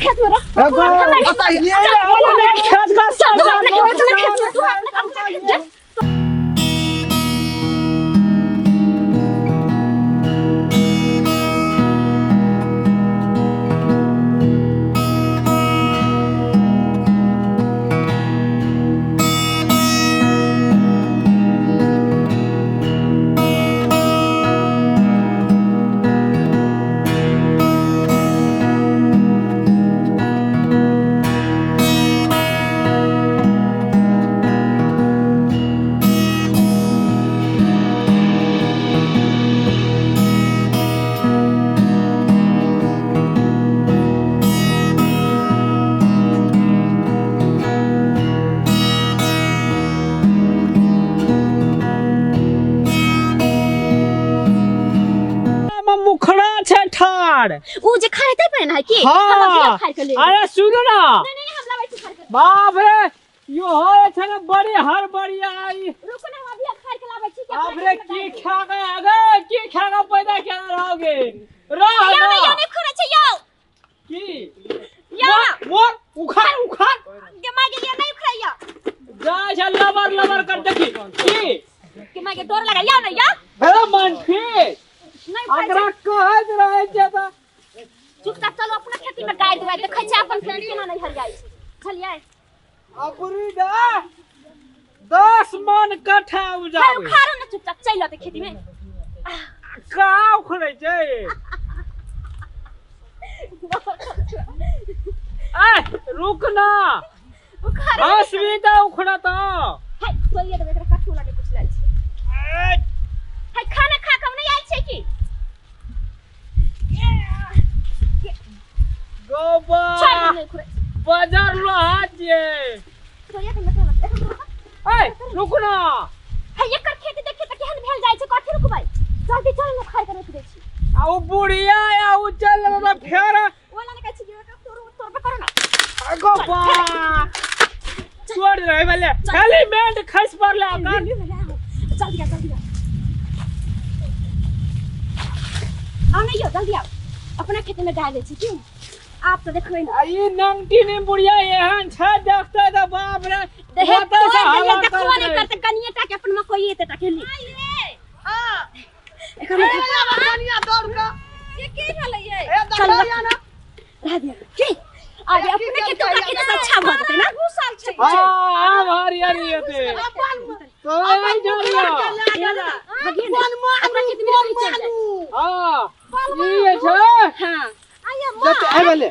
खेत में रह अपने खेत का चल तू अपने खेत में तू अपने खेत में जा। मुखड़ा छै ठाड़। उ जे खाए ते पे ना की? हाँ। हम अभी खाए के ले। अरे सुनो ना। नहीं नहीं, हम लाबै छी खाए के। बाप रे, यो हो छै ने बड़ी हर बड़ी आई। रुको ना, हम अभी खाए के लाबै छी। बाप रे, की खा गए अगे, की खा के पैदा केने रहोगे रह यो ना। यो नहीं खुरै छै यो। की? यो। मोर उखाड़ उखाड़। के मागे यो नहीं खुरै यो। जा छै लबर लबर कर देखी की। के मागे डर लगा यो ना यो। अरे मनफी नहीं खुरै अकरा छै। कहैत रहै छै तऽ चुपचाप चलू अपना खेती में गाय दुआई देखै छै अपन खेती केना नहीं हरियाई छै। चलिए। अबरी दा 10 मन कट्ठा है उपजाबै। उखाड़ो ना, चुपचाप चलि अतै खेती में। का उखड़ै छै? ए रुक ना। उखाड़ो। हंसबी तऽ उखड़त। है तोरिए देबै एकरा, कठू लगे कुछ लाइ छै। ए, है खाना खा कऽ नहीं आयल छै की? गोबा छोड़ नहीं खुरै। बाजार लोहा छियै। तोरिए देबै एकरा। ए रुक ना। है एकर खेती देखिए तऽ केहन भेल जाइ छै। कथी रुकबै? जल्दी चल ने, खाइ के रोकि दै छी। आ उ बुढ़िया आ उ चल लेबै फेर। ओला ने कहै छी कि एकरा तोड़ू तोड़बे करू ना। गोबा छोड़ रहे बले हेलमेट खस पड़ले अकर। जल्दी आ, जल्दी आ। आओ नहीं यो, जल्दी आओ। अपना खेत में गाय दै छी की आप तऽ देखबै ना। आ ई नंगटी ने बुढ़िया एहन छै देखते तऽ बाप रे देहे ओतऽ से तोड़ देलियै, हवा देखबो नहि करतै। करतै कनिये टा के अपन मकई एते टा के ली। एकर ये की भेलै ये? चल रह दिया की अरे अपने खेत ओकरा खेत से अच्छा भऽ जेतै ना। घुसल छै। हाँ आब हरियरी हेतै तो ei जरिया। भगिए ने अपना खेत में नहीं चल जाए। हाँ ई जे छै। हाँ। जते आइ बले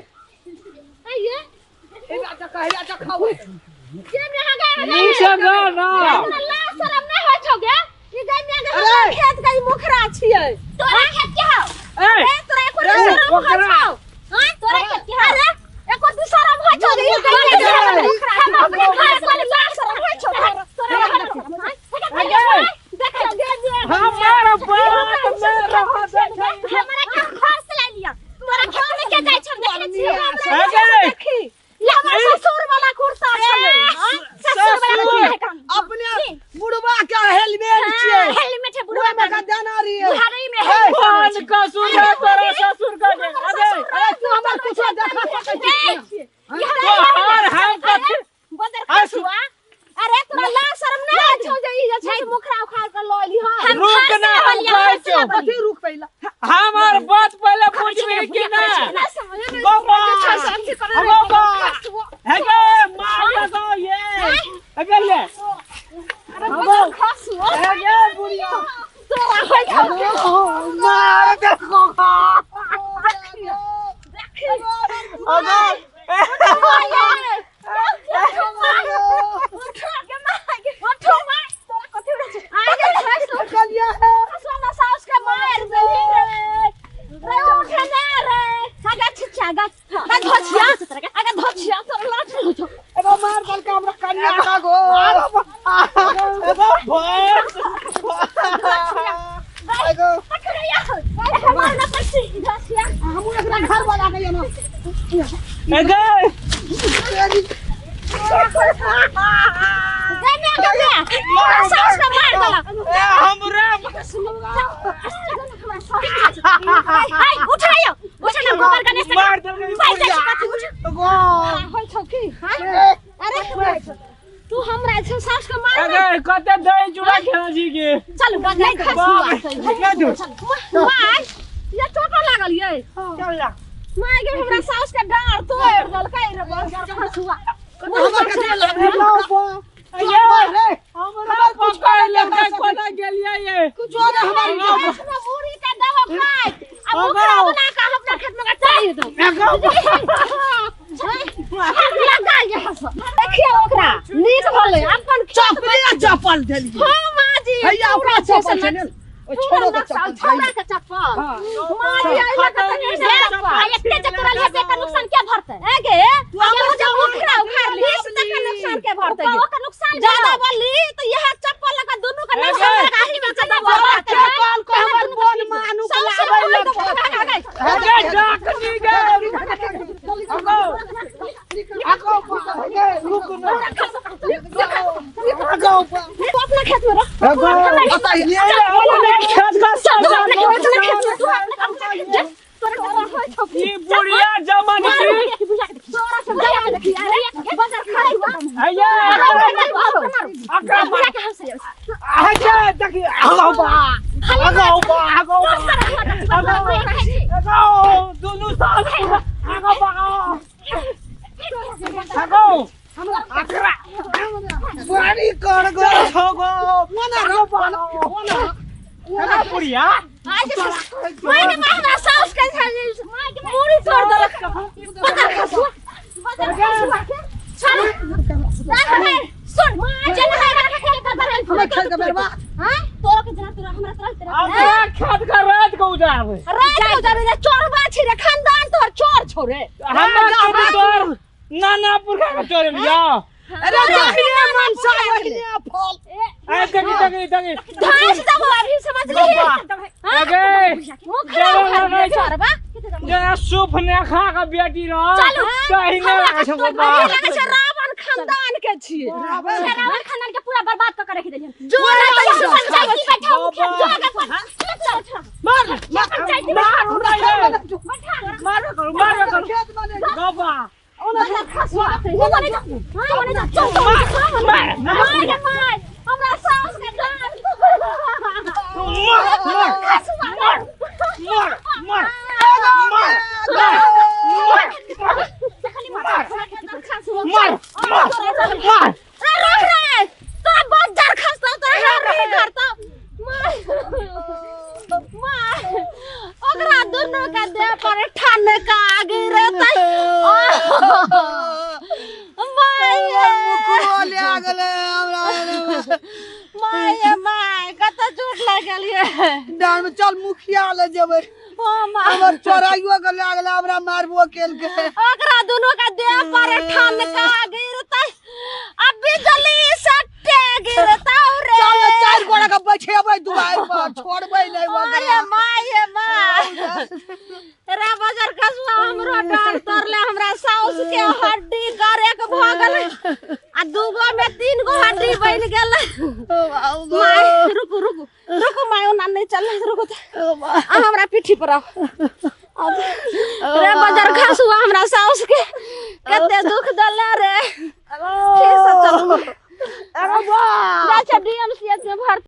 नीक से रह ना। शरम नहीं होइ छौ गे? ई गाय में अगर खेत के ई मुखरा छियै। तोरा खेत के हौ? ए ए तोरा एको दिन शरम होइ ओकरा- छौ? हाँ तोरा खेत के हौ? अरे एको दिन शरम होइ छौ गे? ई गाय के मुखरा हम अपने घर से लाज शरम होइ छौ तोरा? तोरा अगे देखियौ गे गे। हमार बात में रह देखै। हमरा के घर से ला लिया, तोरा खेत में के जाइ छौ देखने छियै? अगे देखी, ई हमर ससुर वाला कुर्ता छलै। ससुर वाला ससुर। कुर्ता है काम। अपने बुढ़वा के हेलमेट छियै। हेलमेट है बुढ़वा ओहिमे का। का देना रहियै। बुढ़ारी में हेलमेट। कोन कसूर है तोरा ससुर का के? अगे अरे तू हमर कुछो देखा सकै छी? तोहर हम कथी बदर खसुआ, अरे तोरा लाज शरम नहीं होइ छौ जे ई जे छै से मुखरा उखाड़ के लऽ एली हन? हम रुक घर ना, से हम बलिया, कहै घर से छौ। बलिया। कथी रुक पहिला? हमार बात पहले बुझबी कि ना? गोबा गोबा हे गे मार लगाओ ये अगे ले खसुआ हे गे बुढ़िया तोरा होइ छौ? मार देखो। अगे एगो मार देलकै हमरा कनिया का गो। एगो भैंस। एगो हमहूँ एकरा घर बना के एना। अगे ए हमरा उठायो, उठा ना, गोबर गणेश। मार देलकै पैसा बुढ़िया। कथी उठ। की अरे तू हमरा छै सास के मार अरे कते दही चूड़ा खेला छी के चल नहीं बाप रे। माय ये चोटो लागल ये चल जा माय गे हमरा सास के डांर तोड़ देलकै रे बस खसुआ हमर कते लागल ये हमरा पकड़ लेलकै कोना गेलियै ये कुछो ने हमर हमरा मुड़ी के दबो काट आ मुखरा बना के हम अपना खेत में चाहिए तो लगा ये हस देखियो ओकरा नीक भले अपन खेत में चपले चपल देलिए हां माँ जी हैया ओकरा चपल छै ने ओ छोड़ो के चपल छोड़ा के चप्पल माँ जी आइला के तनी चप्पल आ एते जे तोरा लिए से एकर नुकसान के भरतै ए गे तू जे मुखरा उखाड़ ली 20 टका नुकसान के भरतै ओकर नुकसान ज्यादा बोली तो यह चप्पल लगा दोनों का ए नुकसान गे। लगा ही में चला चपल को हमर बोन मानु के लाबै लग अरे डाकनी गे अगो अगो गे रुक ना अगो तू अपना खेत में रह अगो अता ये अपने खेत का तू अपना खेत सब में तू अपना खेत में तोरा तोरा होय छौ ई बुढ़िया जमन की तोरा सब जगह देखी अरे बाजार खड़ा हुआ हैया अकरा अच्छा देखी अगो बा अगो बा अगो बा अगो दुनु साल अगो बा अगो अकरा बुआरी कर गो छोगो ओना अगो बा अगो बुढ़िया माय के हमरा साउस के मुड़ी तोड़ देलक पता खसुआ बाजार खसुआ चल राख रे सुन चल है राख के हमर खेत के बर्बाद हां तोरा के जना तोरा हमरा तोरा तेरा अपना खेत का रात को उजाड़ रात को जाने रे चोरबा छी रे खानदान तोहर चोर छौ रे हमरा के तोर नाना पुरखा के चोर लिया अरे जहिने मनसा वहिने फल ए देखी देखी देखी धास दबो अभी समझ ली अगे मुखरा उखाड़ ले चोरबा जना सूप ने खा के बेटी रह चलू। तहिने हमरा लागै के छौ तोर लगे छै रावण खानदान के छिए रावण खानदान के पूरा बर्बाद क के रख देलियन जोरा तो तो पंचायती बैठा मुखिया जो अगर चल चल मार पंचायती मार हमरा खेत में जो मारो करो मारो करो खेत में नहीं बाबा ओना खसुआ ओने जा हां ओने जा चल मार मार गे मार हमरा सास के डांट मार मार मार मार मार मार मार मार मार रे रोक रे तोरा बज्जर खसतौ तोरा हर करतौ मार मार ओकरा दुनू के देह पर ठनका गिरतै माय मुखरो ले गेलै हमरा माय माय कतऽ चोट लागल ये डाँड़ में चल मुखिया ले जेबै ओ माय हमर चोराइयो के ले गेलै हमरा मारबो केलकै ओकरा दुनू के देह पर ठनका गिरतै आ बिजली सट्टे गिरतौ रे चल चारि गोरा के बैठेबै दुआरि पर छोड़बै नहि अरे ओकरा my my रे बजर कसुआ हमरो डार तोड़ले हमरा साउस के हड्डी गरेक भ गेलै आ दूगो में तीन गो हड्डी बनि गेलै my रुकू रुकू रुकू my ओना नहीं चल रुकू त। आ हमरा पीठी पर आओ अब रे बजर खसुआ हमरा साउस के कते दुख देले रे ठीक से चलू अरे वाह जाइ छै डीएमसीएच में भर्ती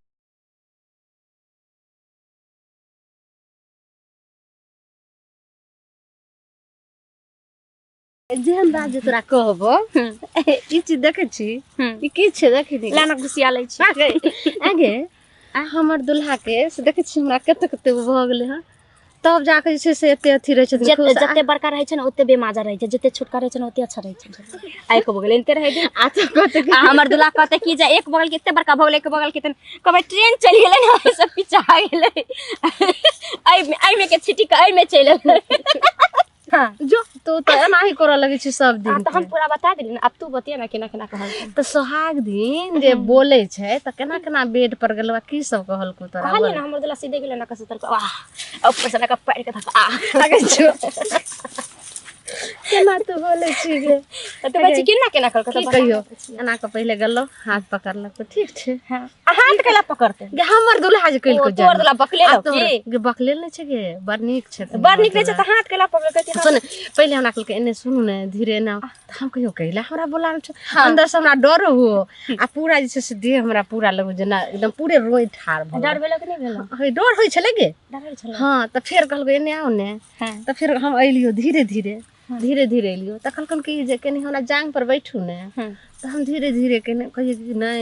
जेहन बात जे तोरा कहबो ई चीज देखै छी ई की छै देखै नी लाना घुसिया लै छी आगे हमर दुल्हा के से देखै छी हमरा कते कते भऽ गेलै हँ तब जाके जे छै से एते अथी रहै छथिन जते खुश। जते बड़का रहै छै ने ओते बेमाजा रहै छै जते छोटका रहै छै ने ओते अच्छा रहै छै आ एक बगल एनते रहै दे आ तो कहते आ हमर दुल्हा कहते कि जे एक बगल के एते बड़का भऽ गेलै एक बगल के तन कहबै ट्रेन चलि गेलै ने ओहि सब पीछा गेलै एहि एहिमे के छिटी के एहिमे चलि एलै हां जो तू तऽ एनाही करऽ लगै छी सब दिन तऽ हम पूरा बता देली ने अब तू बतिया ना केना केना कहल तऽ सोहाग दिन जे बोलै छै तऽ केना केना बेड पर गेलौ आ की सब कहलकौ तोरा कहलियै ना हमर दुल्हा सीधे गेलै ना कसो तरके वाह ऊपर से लगा पैर के धक्का आ आगे छो केना तू बोलै छी गे तऽ कहै छी केना केना कहलकै की कहियो एना कऽ पहिले गेलहुँ हाथ पकड़लक तऽ ठीक छै। हाँ, आ हाथ कैला पकड़तै? गे हमर दुल्हा जे ओ कहिलको तोर दुल्हा बकले आ लौ तोहर की? गे बकलेल नहि छै गे, बड़ नीक छै। बड़ नीक रहै छै तऽ हाथ कैला पकड़लकै? सुन, पहिले हमरा कहलकै एने सुनू ने धीरे एना, तऽ हम कहियो कैला हमरा बोलाबै छै, अंदर से हमरा डरो हुओ आ पूरा जे छै से देह हमरा पूरा लगो जेना एकदम पूरे रोइ ठाढ़ भऽ डर भेलौ कि नहि भेलौ? गेल। डर होइ छलै गे। डर होइ छलै। हाँ, तऽ फेर कहलकै एने आउ ने। हाँ। तऽ फेर हम अयलियो धीरे धीरे धीरे धीरे अयलियो, तऽ कहलकन कि जे कनि हमरा जांग पर बैठू ने। हम्म। तऽ हम धीरे धीरे कने कहियै कि नहि।